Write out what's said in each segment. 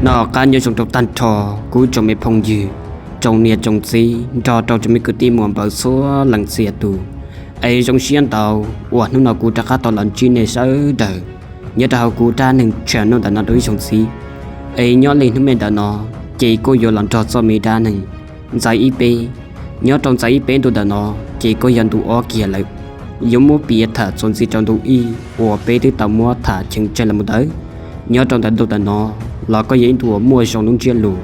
Noj qab nyob zoo rau tag nrho kuv tsoom me phooj ywg, tsoom niam tsoom txiv nrog rau tsoom me kwv tij muam npawg txhua leej txhia tus. Es zoo siab ntau uas hnub no kuv rov qab tau los ntsib nej sawv daws nyob rau hauv kuv dab neeg channel ntawm no dua ib zaug ntxiv. Es nyob li hnub me ntawm no ces kuj yuav los nrog txoj me dab neeg ntxeev ib peb. Nyob rau ntxeev ib peb ntu ntawm no ces kuj yog ntu ob kiag lawm. Yuav muab piav tham txuas ntxiv rau ntu ib uas peb twb tau muab tham cheem tseg los mus ntawd. Nyob rau ntawm ntu ntawm no los kuj yog ib ntu uas muaj zoo lub ntsiab lus,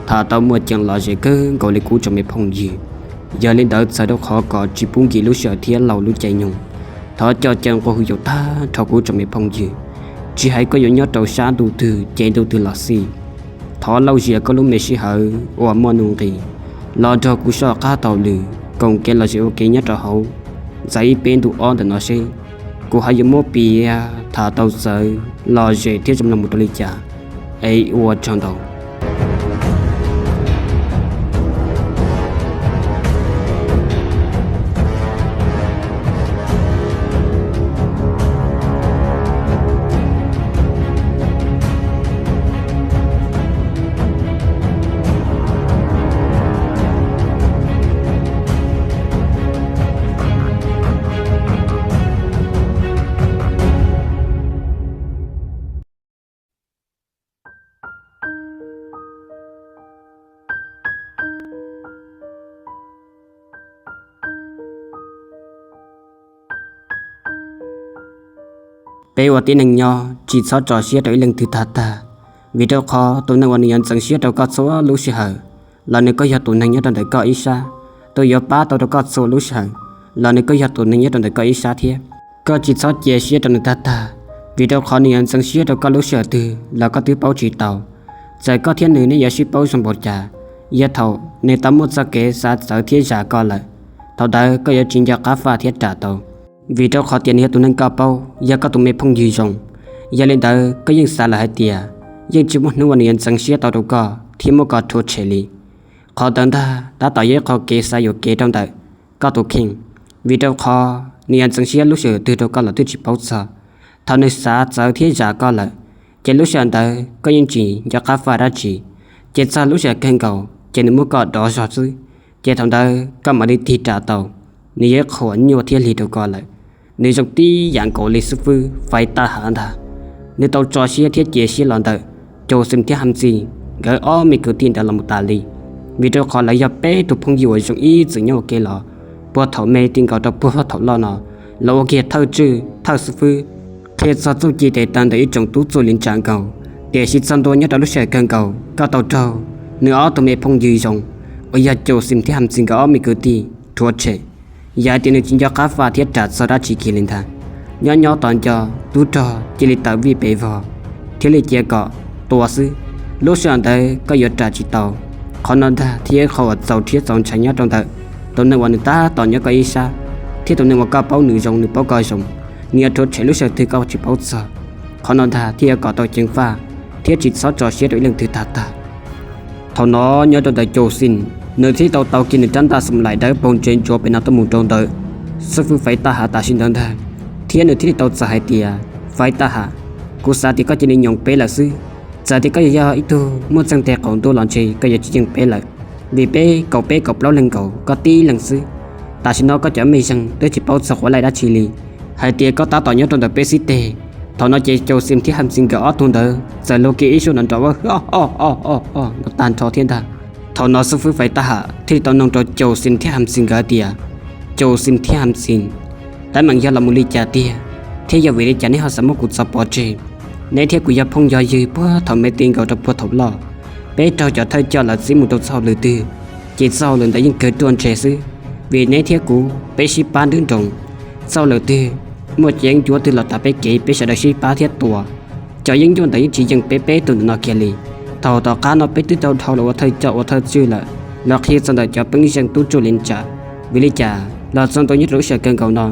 tham tau muaj ceem lom zem kawg nkaus li kuv tsoom me phooj ywg. Yog li ntawd txawm rau qhov kom tsis pub nkim lub sij hawm thiab laug lub caij nyoog, thov coj caw nqua hu yaus tag nrho kuv tsoom me phooj ywg, tsis hais koj yuav nyob rau sab ntuj twg ces ntuj twg los xij, thov lauj zias koj lub me sij hawm uas muaj nuj nqis los nrog kuv soj qab taug lw koom kev lom zem ua ke nyob rau hauv ntxeev ib peb ntu ob ntawm no seb kuv ho yuav muab piav tham tau txawv lom zem thiab zoo mloog mus rau li cas. Es ua tsaug ntau. Peb ua tib neeg nyob tsis txhob tso siab rau ib leej twg tag tag, vim rau qhov tus neeg uas nws yuav ntxeev siab rau koj txhua lub sij hawm los nws kuj yog tus neeg nyob rau ntawm koj ib sab. Tus yuav pab tau rau koj txhua lub sij hawm los nws kuj yog tus neeg nyob rau ntawm koj ib sab thiab. Koj tsis txhob cia siab rau nws tag tag, vim rau qhov nws yuav ntxeev siab rau koj lub sij hawm twg los koj twb paub tsis tau. Txawm koj thiab nws nej yuav sib paub zoo npaum cas, yog thaum nws tau muaj txoj kev xav txawv thiab zam koj lawm, thaum ntawd koj yuav tsis nco qab faj thiab ram tau, vim rau qhov tias nws yog tus neeg koj paub, yog koj tus me phooj ywg zoo. Yog li ntawd koj yeej xav lawm hais tias yeej tsis muaj hnub uas nws yuav ntxeev siab tau rau koj thiab muab koj rhuav tshem li. Qhov ntawd ntag tab tom yog ib qho kev xav yuam kev rau ntawm koj tus kheej, vim rau qhov nws yuav ntxeev siab lub sij hawm twg rau koj los twb tsis paub txog. Thaum nws xav txawv thiab zam koj lawm, ces lub sij hawm ntawd koj yeej tsis nco qab faj dab tsi, ces txog lub sij hawm kawg nkaus ces nws muab koj dov zog xwb. Ces thaum ntawd koj mam li tig ram tau, nws yog ib qho uas nyuaj thiab lig rau koj lawm. Nws zoo tib yam nkaus li xib fwb Faiv Taj Ham ntag. Nws tau tso siab thiab cia siab los ntawm Cau Xim thiab Ham Txi nkawd ob me kwv tij ntawd los mus tas li, vim rau qhov lawv yog peb tus phooj ywg uas zoo ib txwm nyob ua ke los puag thaum me ti nkaus rau puag thaum loj no, los ua kiag thawj tswj thawj xib fwb qhia txog txuj ci tes taw ntawm ib tsoom tub txuj li ntsa nkaus. Tiam sis txog ntua nyob rau lub sij hawm kawg nkaus koj tau raug nws ob tug me phooj ywg zoo uas yog Cau Xim thiab Ham Txi nkawd ob me kwv tij rhuav tshem. Yog hais tias nws tsis nco qab faj thiab ram txog dab tsi kiag li ntag, nyob nyob tos nco tub rog cia li tawm vij pes vog thiab li cia kom tua xwb, lub sij hawm ntawd koj yuav ram tsis tau. Qhov no ntag thiaj yog qhov uas txaus rhiab txaus ntshai nyob rau ntawm tus neeg uas nws tab tom nyob koj ib sab, thiab tus neeg uas koj paub nws zoo nws paub koj zoo, nws yuav rhuav tshem lub sij hawm twg koj tsis paub txog. Qhov no ntag thiaj yuav kom tau ceev faj thiab tsis txhob tso siab rau ib leej twg tag tag. Thaum no nyob rau ntawm Cau Xim, nws thiaj tau tau kiag nws rab ntaj xum laim dawb paug ntse ntsuav pem no tuaj mus rau ntawm xib fwb Faiv Taj Ham tam sim ntawd ntag, thiab nws thiaj li tau txais hais tias, Faiv Taj Ham, kuv xav tias koj cia li nyoos peb lawm xwb. Txawm tias koj yuav yog ib tug muaj txeeg teg qaum ntuj los ntshe koj yuav tsis yeej peb lawm, vim peb kaum peb kaum plaub leeg nkaus koj tib leeg xwb. Tam sim no koj cov mej zeeg twb tsis paub txog quav laij dab tsi li, hais tias koj tab tom nyob rau ntawm peb xib teg. Thaum no ces Cau Xim thiab Ham Txi nkawd ob tug ntawd txawm luag kiag ib suab nrov nrov o o o o no tag nrho thiab ntag. Thaum no xib fwb Faiv Taj Ham thiaj li tau noog rau Cau Xim thiab Ham Txi nkawd tias, Cau Xim thiab Ham Txi, teeb meem yog los mus li cas tiag, thiab yog vim li cas neb ho xav muab kuv txo pov tseg? Neb thiab kuv yog phooj yog ywg puag thaum me ti nkaus rau puag thaum loj. Peb raug cov thawj coj lawv txib mus rau txoj hauj lwm twg, ces txoj hauj lwm ntawd yeej kawg ruaj ntseg xwb, vim neb thiab kuv peb sib pab nruab nroos. Txoj hauj lwm twg muaj cov yeeb ncuab twg los tas peb kev peb sawv daws sib pab thiab tua. Cov yeeb ncuab ntawd yeej tsis yeej peb peb tug ntawm no kiag li. Thaum tom qab no peb twb tau dhau los ua thawj coj ua thawj tswj lawm, los qhia txog ntawm cov peeb zeej tub tsuj li ntsa, vim li cas los txog ntua nyob rau lub sij hawm kawg nkaus no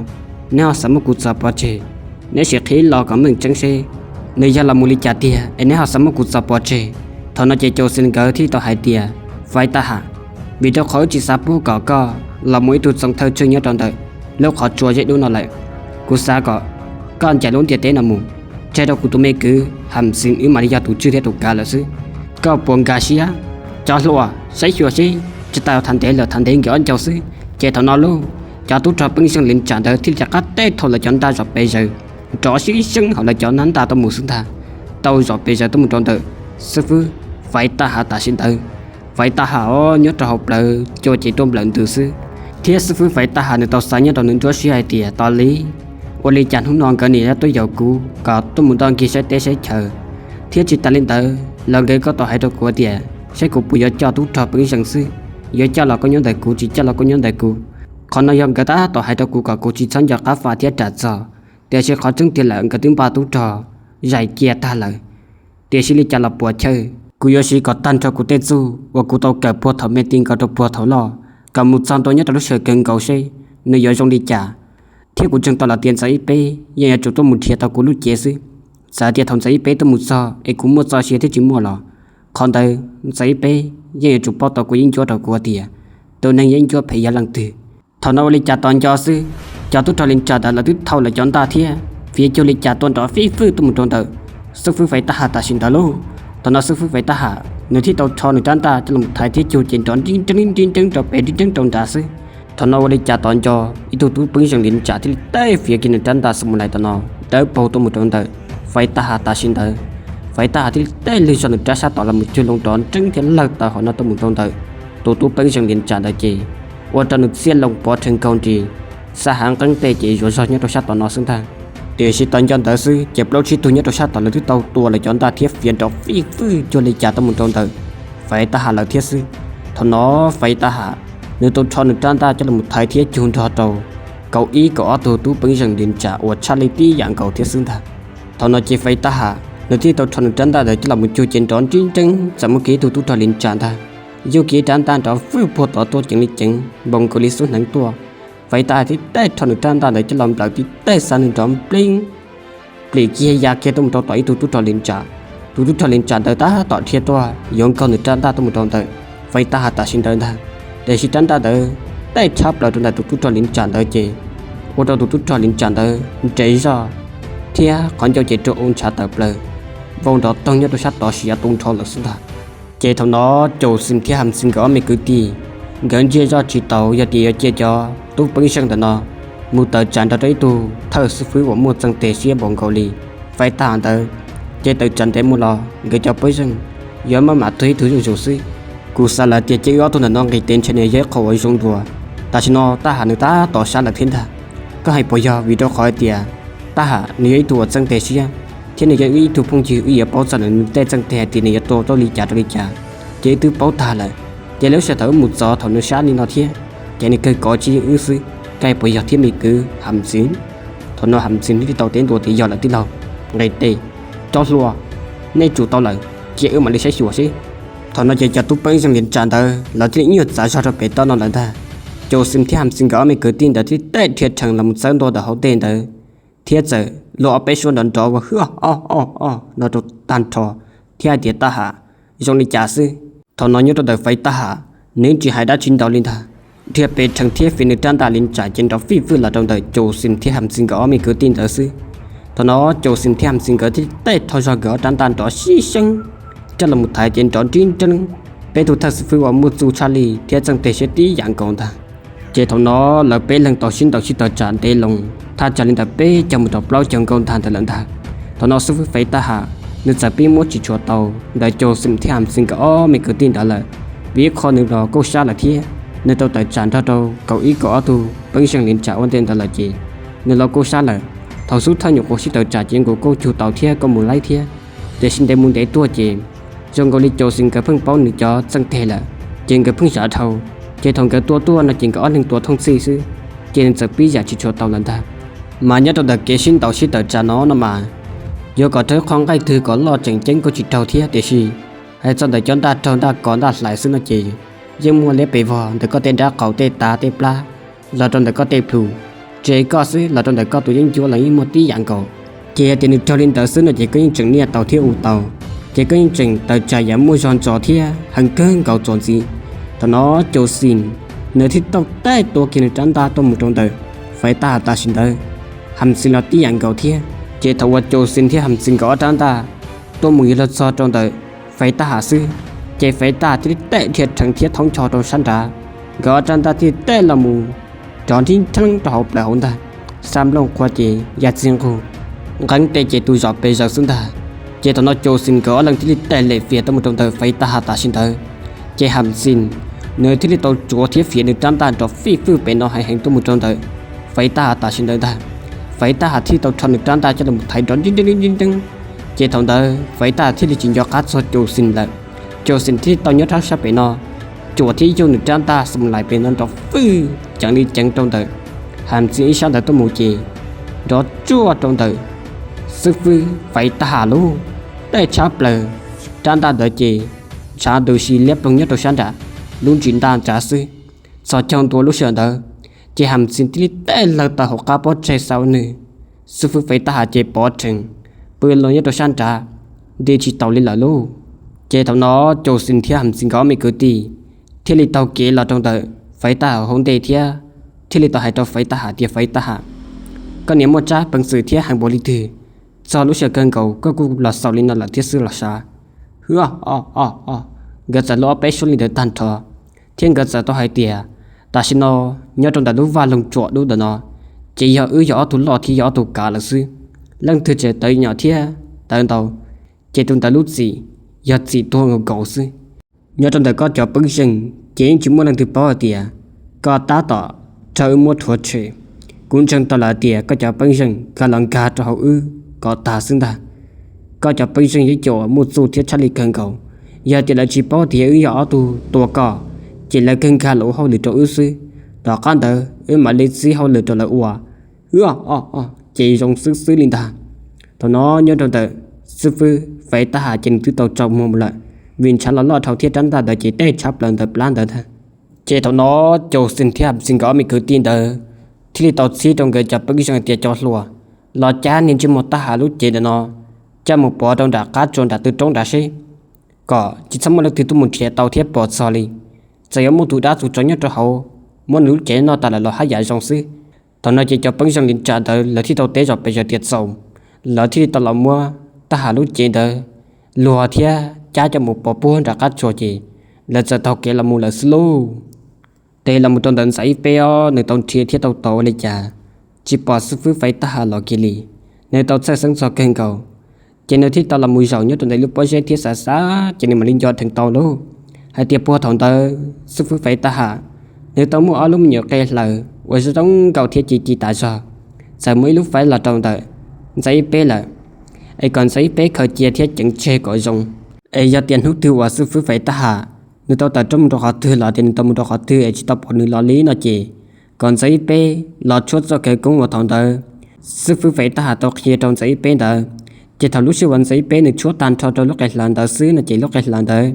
neb ho xav muab kuv txo pov tseg? Neb sim qhib los kom meej tseeb seb nws yog los mus li cas tiag es neb ho xav muab kuv txo pov tseg. Thaum no ces Cau Xim nkawd thiaj li tau hais tias, Faiv Taj Ham, vim rau qhov wb tsis xav pub kom koj los mus ib tug txoov thawj tswj nyob rau ntawm lub qhov tsua zeb dub no lawm. Kuv xav kom koj ncaim lub ntiaj teb no mus, tseg rau kuv tus me kwv Ham Txi wb mam li yog tus tswj thiab tus kav lawm xwb. Koj puas nkag siab? Cov hluas, saib xyuas seb, tsis tas tham ntev lawm, tham ntev nkawd ob ncau xwb. Ces thaum no lauj, cov tub rog Peeb Zeej Lis Tsam ntawd thiaj li rov qab teb thau lawv cov ntaj zom pes zaws, nrov sib seeb hauv lawv cov ntaj tuaj mus xwb ntag. Tau zom pes zaws tuaj mus rau ntawm xib fwb Faiv Taj Hav tam sim ntawd. Faiv Taj Hav os nyob rau hauv plawv cua ces tuaj nplawm ntws xwb, thiab xib fwb Faiv Taj Hav nws tau xav nyob rau nws nruab siab hais tias tos li, ua li cas hnub no nkawd niaj hnub tuaj yaum kuv kom tuaj mus ntoj nkig saib teb saib chaw, thiab tsis tas li ntawd los nkawd kuj tau hais rau kuv tias saib kuv puas yuav coj tub rog Peeb Zeej xwb, yuav coj los koj nyob ntawm kuv, tsis coj los koj nyob ntawm kuv. Qhov no yog nkawd tab tom hais rau kuv kom kuv tsis txhob nco qab faj thiab ram txog, tiam sis qhov tseeb tiag lawm nkawd twb npaj tub rog zais cia tag lawm. Tiam sis li cas los puas chawj, kuv yuav siv kom tag nrho kuv tej txuj uas kuv tau kawm puag thaum me ti nkaus rau puag thaum loj, kom mus txog ntua nyob rau lub sij hawm kawg nkaus seb nws yuav zoo li cas. Thiab kuv ntseeg tau lawm tias Ntxawm Ib Peb yeej yuav tsum tuaj mus nrhiav tau kuv lub cev xwb. Txawm tias thaum Ntxawm Ib Peb tuaj mus txog es kuv muaj txoj sia thiab tsis muaj los, qhov ntawd Ntxawm Ib Peb yeej yuav tsum paub tau kuv yeeb ncuab rau kuv tias tus neeg yeeb ncuab phem yog leej twg. Thaum no ua li cas tos nco xwb, cov tub rog Lis Tsam ntawd lawv twb thau lawv cov ntaj thiab fiav cuag li cas tuaj nrov fij fwj tuaj mus rau ntawm xib fwb Faiv Taj Hav tam sim ntawd lauj. Thaum no xib fwb Faiv Taj Hav nws thiaj tau rho nws rab ntaj coj los thaiv thiab cuag ces nrov nrib nreeb nrib nreeb rau pem nrib nreeb rau nrad xwb. Thaum no ua li cas tos nco, ib tug tub Peeb Zeej Lis Tsam thiaj li teb fiav kiag nws rab ntaj xo mus lais tam no dawb paug tuaj mus rau ntawm Faiv Taj Hav tam sim ntawd. Faiv Taj Hav thiaj li teb lwg zog nws rab sab tom los mus cuag loo nrov nreeb thiab lawg taw hauv no tuaj mus rau ntawm tus tub Peeb Zeej Lis Tsam ntawd ces ua rau nws txiaj loo pov rhees nkaug nris, xab hav nqeeb tej ces zuav zog nyob rau sab tom no xwb ntag. Tiam sis tos nco ntawd xwb ces plaub tsib tug nyob rau sab tom lawv twb tau tua lawv cov ntaj thiab fiav nrov fij fwj cuag li cas tuaj mus rau ntawm Faiv Taj Hav lawv thiab xwb. Thaum no Faiv Taj Hav nws tau rho nws rab ntaj coj los thaiv thiab cuag nrog rau kaum ib kaum ob tug tub Peeb Zeej Lis Tsam uas tshaj lij tib yam nkaus thiab xwb ntag. Thaum no ces Faiv Taj Hav nws thiaj tau rho nws rab ntaj ntawd coj los mus cuag ces nrov nrib nreeb txawm muaj kiag ib tug tub rog Lis Tsam ntag, yuj kiag ib rab ntaj nrov fwj puag tod tuaj ceev li ceev npaum nkaus li xub hneev tuaj. Faiv Taj Hav thiaj teb rho nws rab ntaj ntawd coj los nplawm tib teg xa nws nrov npleeb plim kiag ya kiag tuaj mus rau tom ib tug tub rog Lis Tsam. Tus tub rog Lis Tsam ntawd tab tom dhia tuaj yuav nkaug nws rab ntaj tuaj mus rau ntawm Faiv Taj Hav tam sim ntawd ntag. Tiam sis rab ntaj ntawd teb tshab plaws rau ntawm tus tub rog Lis Tsam ntawd ces ua rau tus tub rog Lis Tsam ntawd nres zoj thiab qhov ncauj ces rua u ntshav tawm plaws, vau nrov toog nyob rau sab tod siav tu nrho lawm xwb ntag. Ces thaum no Caum Xis thiab Ham Xis nkawd ob me kwv tij, nkawd ntsia zoj tsis taus yog tias yuav cia cov tub Peeb Zeej ntawm no mus tawm tsam nrog rau ib tug thawj xib fwb uas muaj txeeg teg siab npaum nkaus li Faiv Taj Hav ntawd, ces tawm tsam ntev mus los nkawd cov Peeb Zeej yuav maj mam tuag ib tug zuj zus xwb. Kuv xav lawm tias cia wb ob tug ntawm no nqis tes ntshe nws yog ib qho uas zoo dua, tam sim no Taj Ham nws tab tom sab lawm thiab ntag. Koj hais puas yog? Vim rau qhov hais tias Taj Ham nws yog ib tug uas txeeg teg siab, thiab nws yog wb ib tug phooj ywg, wb yuav paub txog nws tej txeeg teg hais tias nws yuav tua rau li cas rau li cas, ces wb twb paub tag lawm. Ces lub sij hawm thaum wb mus txog thaum nws sab li no thiab, ces nws kawg kov tsis yeej wb xwb. Koj hais puas yog thiab me kwv Ham Xis? Thaum no Ham Xis nws thiaj tau teb ntua tias yog lawm tij laug, nqis tes, cov hluas, nej tsum tau lawm, cia wb mam li saib xyuas seb. Thaum no ces cov tub Peeb Zeej Lis Tsam ntawd lawv thiaj li nyuag txav zog rau pem toj no lawm ntag. Caum Xis thiab Ham Xis nkawd ob me kwv tij ntawd thiaj teb rhia rhees los mus txawb ntua ntawm hauv ntej ntawd, thiab txawm luag ob peb suab nrov nrov ua hwj ob ob ob no rau tag nrho, thiab hais tias Taj Ham, zoo li cas xwb? Thaum no nyob rau ntawm Faiv Taj Ham nws tsis hais dab tsi ntau li ntag, dhia pes rhees thiab fiav nws rab ntaj Lis Tsam ces nrov fij fwj los rau ntawm Caum Xis thiab Ham Xis nkawd ob me kwv tij ntawd xwb. Thaum no Caum Xis thiab Ham Xis nkawd thiaj teb rho zog nkawd ob rab ntaj nrov sib seeb coj los mus thaiv ces nrov nrib nreeb, peb tug thawj xib fwb uas muaj txuj tshaj lij thiab txeeg teg siab tib yam nkaus ntag. Ces thaum no lawv peb leeg tau sib ntaus sib tawm tsam ntev loo thaj tsam li ntawm peb caug mus rau plaub caug nkaus ntag ntawd lawm ntag. Thaum no xib fwb Faiv Taj Ham nws txawm pib muab tsis tshua tau ntawm Caum Xis thiab Ham Xis nkawd ob me kwv tij ntawd lawm, vim ib qho nws los kuj sab lawm thiab nws tau tawm tsam nrog rau kaum ib kaum ob tug Peeb Zeej Lis Tsam ua ntej ntawd lawm ces nws los kuj sab lawm. Thaum xub thawj nyuam qhuav sib tawm tsam ces nkaus kuj cug tau thiab kuj mus laib thiab, tiam sis ntev mus ntev tuaj ces zoo nkaus li Caum Xis nkawd pheej paub nws cov txeeg teg lawm, ces nkawd pheej zam dhau. Ces thaum nkawd tua tuaj no ces nkawd ob leeg tua thooj txhij xwb, ces nws txawm pib zam tsis tshua tau lawm ntag. Mas nyob rau ntawm kev sib ntaus sib tawm tsam no no mas, yuav kom raug ib qho nqaij twg kom loj tseem ceeb kuj tsis raug thiab, tiam sis hais txog ntawm cov ntaj raug ntaj kos ntaj hlais xwb no ces yeej muaj liab pes vog ntawm koj tej nrab qaum tej tav tej plab los rau ntawm koj tej plhu, tsis hais koj xwb los rau ntawm koj tus yeeb ncuab los yeej muaj tib yam nkaus. Ces yog tias nws raug li ntawd xwb no ces koj yeej tseem niaj tau thiab u tau, ces koj yeej tseem tawm tsam yam muaj zog ntsos thiab heev kawg nkaus txuas ntxiv. Thaum no Caum Xis nws thiaj tau taij tua kiag nws rab ntaj tuaj mus rau ntawm Faiv Taj Ham tam sim ntawd. Ham Xis los tib yam nkaus thiab. Ces thaum uas Caum Xis thiab Ham Xis nkawd ob rab ntaj tuaj mus yuav luag txog rau ntawm Faiv Tab Ham xwb, ces Faiv Tab Ham thiaj li tej dhia rhees thiab thoob ncho rau sab nrad. Nkawd ob rab ntaj thiaj li tej los mus rov nrib nrheeb rau hauv plawv hauv ntag. Sab nplooj qhuav ces ya txij nqug, nqeeb tes ces tus zom pes zaws xwb ntag. Ces thaum no Caum Xis nkawd ob leeg thiaj li tej lem fias tuaj mus rau ntawm Faiv Tab Ham tam sim ntawd. Ces Ham Xis nws thiaj li tau tsuav thiab fiav nws rab ntaj nrov fij fwj pem no heev heev tuaj mus rau ntawm Faiv Tab Ham tam sim ntawd ntag. Faiv Tab Ham thiaj li tau rho nws rab ntaj coj los thaiv nrov nrib nrib nrib nrib, ces thaum ntawd Faiv Tab Ham thiaj li tsis nco qab txog Caum Xis lawm. Caum Xis thiaj li tau nyob rau sab pem no cuam thiab yug nws rab ntaj xum lais pem no nrov fwj ceev li ceev rau ntawm Ham Xis ib sab ntawd tuaj mus ces nrov tsuaj rau ntawm xib fwb Faiv Tab Ham lub tej tshab plaws. Rab ntaj ntawd ces ntshav ntu si liab ploog nyob rau sab nram lub ntsis ntaj nrad xwb. Txog caug ntua lub sij hawm ntawd, ces Ham Xis thiaj li tej lawg tau hauv qab pob tsaig xa ua nws. Xib fwb Faiv Tab Ham ces pov rhees pw los nyob rau sab nrad, nti tsis taus li lawm lauj. Ces thaum no Caum Xis thiab Ham Xis nkawd ob me kwv tij thiaj li taug kev los rau ntawm Faiv Tab Ham hauv ntej thiab thiaj li tau hais rau Faiv Tab Ham tias, Faiv Tab Ham, koj niam muaj tsab peev xwm thiab heev npaum li twg? Txog lub sij hawm kawg nkaus koj kuj los xaus li no lawm thiab xwb los sav? Hwb, o, o, o, nkawd txawm luag ob peb suab li ntawd tag nrho, thiab nkawd txawm tau hais tias, tam sim no nyob rau ntawm lub vaj loog tsuam dub ntawm no, ces yog wb yog ob tug loj thiab yog ob tug kav lawm xwb. Leej twg tseem tawv nyom thiab tawv ntau, ces tus ntawd lub txim yog txim tuag nkaus nkaus xwb. Nyob rau ntawm koj cov peeb zeej ces yeej tsis muaj leej twg paub hais tias koj tab tom raug wb muab rhuav tshem. Kuv ntseeg tau lawm tias koj cov peeb zeej kawg los nkag rau hauv wb kom tag xwb ntag. Koj cov peeb zeej yeej caum muaj txuj thiab tshaj lij kawg nkaus. Yog tias lawv tsis paub tias wb yog ob tug tua koj, ces lawv kawg nkag los ua hauj lwm rau wb xwb. Tom qab ntawd wb mam li txib hauj lwm rau lawv ua. Hwb, o, o, o, ces zoo xwb xwb li ntag. Thaum no nyob rau ntawm xib fwb Faiv Tab Ham ces nws twb tau tsaus muag mus lawm, vim ntshav los loj dhau thiab rab ntaj ntawd ces tej tshab plaws ntawd plab ntawd ntag. Ces thaum no Caum Xis thiab Ham Xis nkawd ob me kwv tij ntawd thiaj li tau txib rau nkawd cov peeb zeej tias, cov hluas, los cab niag ntsej muag Tab Ham lub cev ntawm no coj mus pov rau nram qab tsua nram tw roob nrad seb, kom tsis txhob muaj leej twg tuaj mus nrhiav tau thiab pom txog li. Txawm yuav muaj tus dab tus tsov nyob rau hauv muab nws lub cev noj tas lawm los haj yam zoo xwb. Thaum no ces cov peeb zeej li nram ntawd lawv thiaj tau teb zom pes zaws tias txaus. Lawv thiaj li tau los muab Tab Ham lub cev ntawd luag thiab cab coj mus pov puag nram qab tsua ces lawv txawm taug kev los mus lawm xwb lauj. Ces los mus rau ntawm ntxhais ib peb os, nws tau nrhiav thiab tau tos ua li cas tsis pom xib fwb Faiv Tab Ham los kiag li. Nws tau txhawj xeeb txog kawg nkaus, ces nws thiaj tau los mus zaum nyob rau ntawm lub pob zeb thiab xav xav ces nws mam li nco dheev tau lauj, hais tias puag thaum ntawd xib fwb Faiv Tab Ham nws tau muaj ob lub me nyuam qe hlaws uas zoo zoo nkauj thiab ci ci tas zog, txawm muaj ib lub faib los rau ntawm ntxhais ib peb lawm, es kom ntxhais ib peb khaws cia thiab ceev tseg kom zoo. Es yog tias hnub twg uas xib fwb Faiv Tab Ham nws tau tawm rooj mus rau qhov twg los tias nws tau mus rau qhov twg es tsis tau pom nws los li no ces kom ntxhais ib peb los tshuab txoj khawv koob uas thaum ntawd xib fwb Faiv Tab Ham tau qhia rau ntxhais ib peb ntawd. Ces thaum lub sij uas ntxhais ib peb nws tshuab tag nrho rau lub qe hlaws ntawd xwb no ces lub qe hlaws ntawd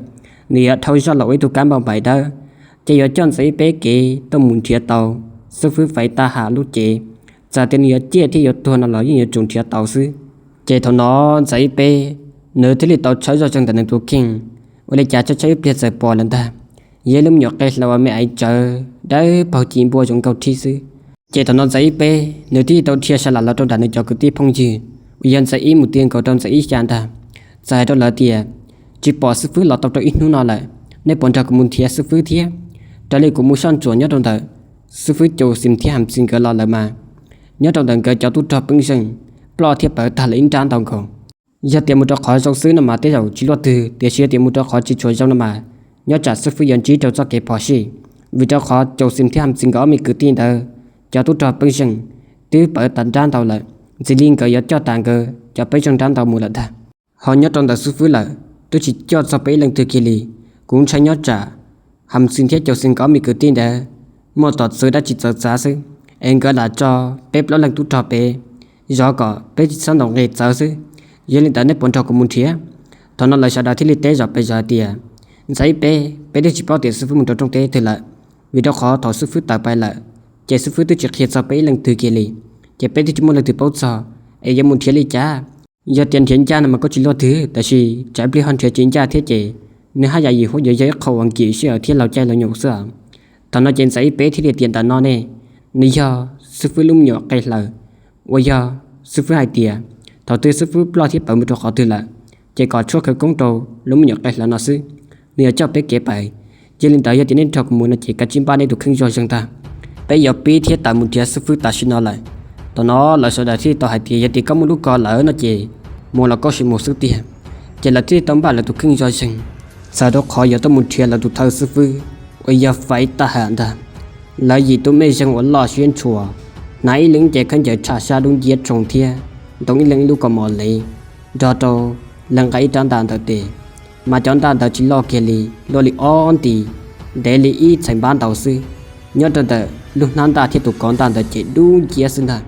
nws yuav dhau zoj los ua ib tug kab npauj npaim dawb, ces yuav coj ntxhais ib peb kev tuaj mus nrhiav tau xib fwb Faiv Tab Ham lub cev. Txawm tias nws yuav ciaj thiab yuav tuag no los yeej yuav tsum nrhiav tau xwb. Ces thaum no ntxhais ib peb nws thiaj li tau tshawb zoj zeeg ntawm nws tus kheej, ua li cas tshawb tshawb ib pliag txawm pom lawm ntag. Yog ib lub me nyuam qe hlaws uas me aiv tsawv dawb paug ci npua zoo nkauj thib xwb. Ces thaum no ntxhais ib peb nws thiaj li tau dhia sawv lam los rau nram nws cov kwv tij phooj ywg uas yog ntxhais ib mus ti nkaus rau ntxhais ib xya ntag, txawm hais rau lawv tias, tsis pom xib fwb los tau rau ib hnub no lawm, nej puas nrog kuv mus nrhiav xib fwb thiab? Raws li kuv mus soj ntsuam nyob rau ntawm xib fwb Caum Xis thiab Ham Xis nkawd los lawm mas, nyob rau ntawm nkawd cov tub rog peeb zeej ploj thiab pawv tag lawm ib nrab ntau nkaus. Yog tias mus rau qhov zoo xwb no mas tej zaum tsis luaj twg, tiam sis yog tias mus rau qhov tsis tshua zoo no mas nyob tsam xib fwb yuav ntsib rau txoj kev phom sij, vim rau qhov Caum Xis thiab Ham Xis nkawd ob me kwv tij ntawd cov tub rog peeb zeej twb pawv tas nrab ntau lawm, ntxim li nkawd yuav coj tas nkawd cov peeb zeej nrab ntau mus lawm ntag. Ho nyob rau ntawm xib fwb lawm twb tsis coj txog peb ib leej twg kiag li. Kuv ntshai nyob tsam Ham Xis thiab Caum Xis nkawd ob me kwv tij ntawd muaj tom txwv dab tsi txawv txav xwb, es nkawd lam tso peb plaub leeg tub rog pem zov kom peb tsis txhob ntaus nqi txawv xwb. Yog li ntawd nej puas nrog kuv mus nrhiav? Thaum no lawv sawv daws thiaj li teb zom pes zov hais tias, ntxhais ib peb, peb twb tsis paub tias xib fwb mus rau rooj teb twg lawm, vim rau qhov thaum xib fwb tawm pais lawm ces xib fwb twb tsis qhia txog peb ib leej twg kiag li, ces peb twb tsis muaj leej twg paub txog, es yuav mus nrhiav li cas? Yog tias nrhiav ncaj no mas kuj tsis luaj twg, tab sis tsam ib pliag ho nrhiav tsis ncaj thiab ces nws haj yam yim huab yuav yog ib qho uas nkim sij hawm thiab laus caij laus nyoog xwb. Thaum no ces ntxhais ib peb thiaj li tias ntawm no ne, nws yog xib fwb lub me nyuam qe hlaws, uas yog xib fwb hais tias thaum twg xib fwb ploj thiab pawv mus rau qhov twg lawm, ces kom tshuab khawv koob rau lub me nyuam qe hlawv no xwb, nws yuav coj peb kev pais. Yog li ntawd yog tias nej nrog kuv mus no ces kav tsij npaj nej tus kheej zoo zoo ntag. Peb yuav pib thiab tawm mus nrhiav xib fwb tam sim no lawm. Thaum no lawv sawv daws thiaj li tau hais tias yog tias koj muaj lub ko lawm no ces mus los koj sim mus xwb tiag. Ces lawv thiaj li tau npaj lawv tus kheej zoo zoo, txawm rau qhov yuav tuaj mus nrhiav lawv tus thawj xib fwb uas yog Faiv Taj Ham ntag. Lawv yim tug mej zeeg uas loj siab ntshua, hnav ib leeg cev khaub ncaws tshaj sab dub nciab roo thiab ntoo ib leeg ib lub ko mos lev, nrog rau leeg nqa ib rab ntaj ntawm tes. Mas cov ntaj ntawd tsis loj kiag li, luaj li ob nti, ntev li ib txhais npab ntau xwb. Nyob rau ntawm lub hnab ntaj thiab tus kov ntaj ntawd ces dub nciab xwb ntag.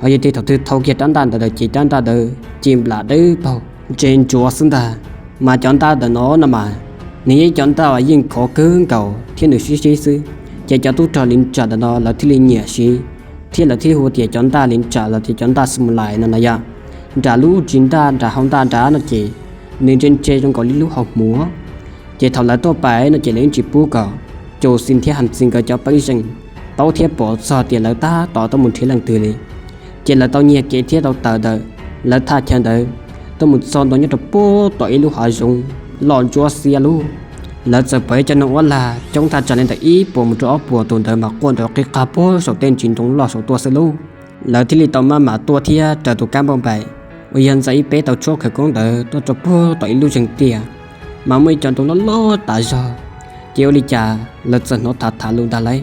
Ho yog tias thaum twg thau kiag rab ntaj ntawd lawm ces rab ntaj ntawd ci nplam dawb paug ntse ntsuav xwb ntag. Mas cov ntaj ntawm no no mas nws yog ib cov ntaj uas yeej khov kawg nkaus thiab nws sib sib xwb, ces cov tub rog li nram ntawm no lawv thiaj li nyiam siv, thiab lawv thiaj hu tias cov ntaj li nram los tias cov ntaj xu mus lais no na yom. Nram lub ris ntaj nram hau ntaj nrad no ces nws ntse ntse zoo nkaus li lub hau hmuv. Ces thaum lawv tuaj pais no ces lawv yeej tsis pub kom Cau Xis thiab Ham Txis nkawd cov peeb zeej paub thiab pom txog tias lawv tab tom tuaj mus nrhiav leej twg li. Ces lawv tau nyiag kev thiab tau tawm ntawm lawv thaj chaw ntawd tuaj mus txog ntua nyob rau puag tom ib lub hav zoov loj ntsuab xiab lug. Lawv txawm pom ib co neeg uab lag coob thaj tsam li ntawm ib puas mus rau ob puas tus ntawd mas quaj nrov qig qag puag saum tej ntsis ntoo loj saud tuaj xwb lauj. Lawv thiaj li tau maj mam tuaj thiab raws tus kab npauj npaim uas yog Ntxawm Ib Peb tau tshuab khawv koob ntawd tuaj rau puag tom ib lub zeeg tiaj, mas muaj ib co ntoo loj loj tas zog. Ces ua li cas lawv txawm hnov tham tham lus ntag lauj.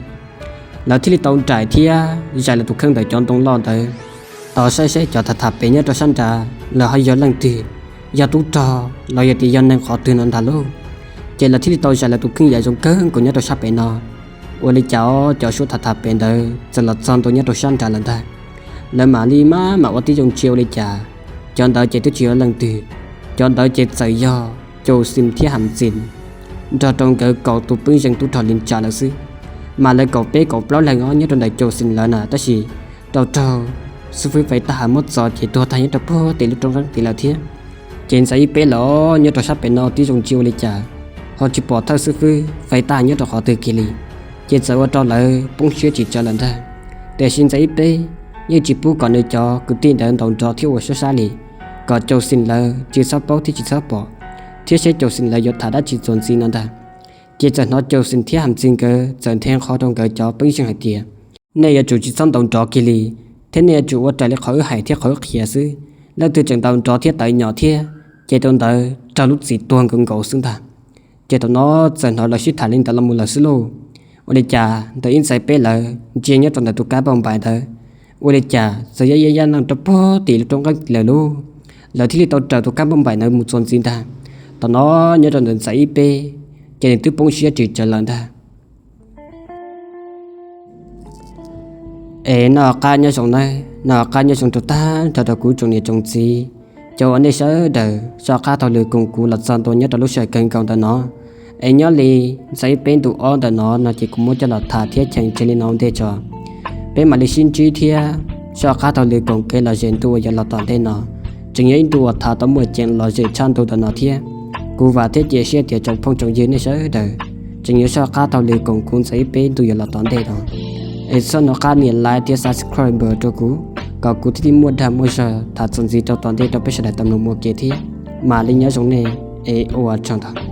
Lawv thiaj li tau nraim thiab zais lawv tus kheej ntawm cov ntoo loj ntawd, tos saib saib cov tham tham pem nyob rau sab nrad lawv ho yog leej twg, yog tub rog los yog tias yog neeg qhov twg no ntag lauj. Ces lawv thiaj li tau zais lawv tus kheej yam zoo kawg nkaus nyob rau sab pem no. Ua li cas cov suab tham tham pem ntawd txawm los txog ntua nyob rau sab nrad lawm ntag. Lawv mam li maj mam ua tib zoo ntsia ua li cas cov ntawd ces twb tsis yog leej twg, cov ntawd ces txawm yog Cau Xis thiab Ham Txis nrog rau nkawd kaum tus peeb zeej tub rog li ntsam lawm xwb. Mas lawv kaum peb kaum plaub leeg os nyob rau ntawm Cau Xis lawv na, tab sis rau raug xib fwb Faiv Taj Ham muab txo ces tuag tag nyob rau puag tim lub roob qeeb tid lawm thiab. Ces Ntxawm Ib Peb lawv nyob rau sab pem no tib zoo ntsia ua li cas ho tsis pom thawj xib fwb Faiv Taj Ham nyob rau qhov twg kiag li. Ces txawm ua rau lawv poob siab tsis tsawg lawm ntag. Tiam sis Ntxawm Ib Peb yeej tsis pub kom nws cov kwv tij ntawd ntaus nrov thiab ua sab sab li, kom Cau Xis lawv tsis txhob paub thiab tsis txhob pom, thiab seb Cau Xis lawv yuav tham dab tsi txuas ntxiv no ntag. Ces txawm hnov Cau Xis thiab Ham Txis nkawd txawm nthe qho rau nkawd cov peeb zeej hais tias, nej yuav tsum tsis txhob ntaus nrov kiag li, thiab nej yuav tsum ua raws li qhov wb hais thiab qhov wb qhia xwb. Leej twg tseem ntaus nrov thiab tawv nyom thiab, ces tus ntawd raug lub txim tuag nkaus nkaus xwb ntag. Ces thaum no txawm hnov lawv sib tham li ntawd los mus lawm xwb lauj. Ua li cas ntawm ib Ntxawm Ib Peb lawv ntsia nyob rau ntawm tus kab npauj npaim ntawd, ua li cas txawm yaj yaj yaj neej rau puag tim lub roob qeeb tid lawm lauj. Lawv thiaj li tau raws tus kab npauj npaim ntawd mus txuas ntxiv ntag. Thaum no nyob rau ntawm Ntxawm Ib Peb, ces nws twb poob siab tsis tsawg lawm ntag. Es noj qab nyob zoo nawb, noj qab nyob zoo rau tag nrho rau kuv tsoom niam tsoom txiv, cov uas nej sawv daws soj qab taug lw koom kuv los txog ntua nyob rau lub sij hawm kawg nkaus ntawm no. Es nyob li Ntxawm Ib Peb ntu ob ntawm no no ces kuv muab coj los tham thiab cheem tseg li no ua ntej tso. Peb mam li sib ntsib thiab soj qab taug lw koom kev lom zem ntu uas yuav los tom ntej no. Tseem yog ib ntu uas tham tau muaj ceem lom zem tshaj ntu ntawm no thiab. Kuv vam thiab cia siab tias tsoom phooj tsoom ywg nej sawv daws tseem yuav soj qab taug lw koom kuv Ntxawm Ib Peb ntu yuav los tom ntej no. Es txhob nco qab nias like thiab subscribe rau kuv, kom kuv thiaj li muaj dag muaj zog tham txuas ntxiv rau tom ntej rau peb sawv daws tau mloog ua ke thiab. Mam li nyob zoo nej, es ua tsaug ntau.